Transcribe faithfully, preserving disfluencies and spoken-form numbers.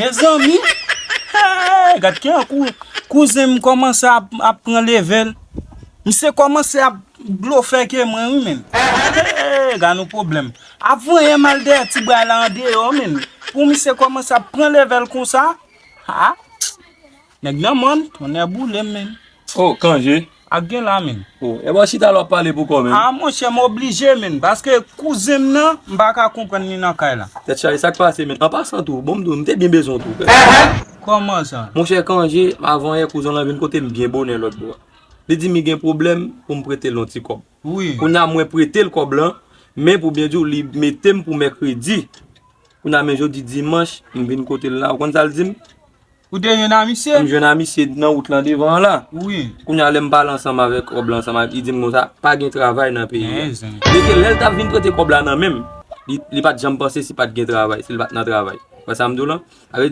Mezanmi, hey, gad ki an kou, kouzen m kòmanse ap, ap pran level. Misye kòmanse ap blofè ke mwen, wi, menm. Hey, gad yon pwoblèm. Ap voye m al dèyè ti bwa la andeyò, menm. Pou misye kòmanse ap pran level konsa, ha? Nèg nan mòn, tonnè boule m, menm. Oh, Kanje. Ak gen la, menm. Oh, e bò chita la w ap pale pou kò, menm. Ah, monchè, m oblije, menm. Paske kouzen m nan, m pa ka konprann li nan kay la. Tèt chaje, sa k pase, menm? An pasan tou, bon, m di w, m te byen bezwen w tou. Kòman sa? Monchè, Kanje, avan yè, kouzen w lan vin kote m byen bonè lòt bò. Li di m li gen pwoblèm pou m prete l yon ti kòb. Wi. Kounye a, mwen prete l kòb lan, men pou byen di w, li mete m pou mèkredi. Kounye a, men jodi dimanch, m vin kote l la. Ou konn sa l di m? Ou te jwenn a misye? M jwenn a misye nan wout lan devan an la. Wi. Kounye a, lè m pale ansanm avèk kòb la, ansanm avèk, li di m konsa, pa gen travay nan peyi a. Dèke lè l t ap vin prete kòb la nan men m, li, li pa t janm panse si pa t gen travay, si l pa t nan travay. Wè sa m di w lan? Sa vle di,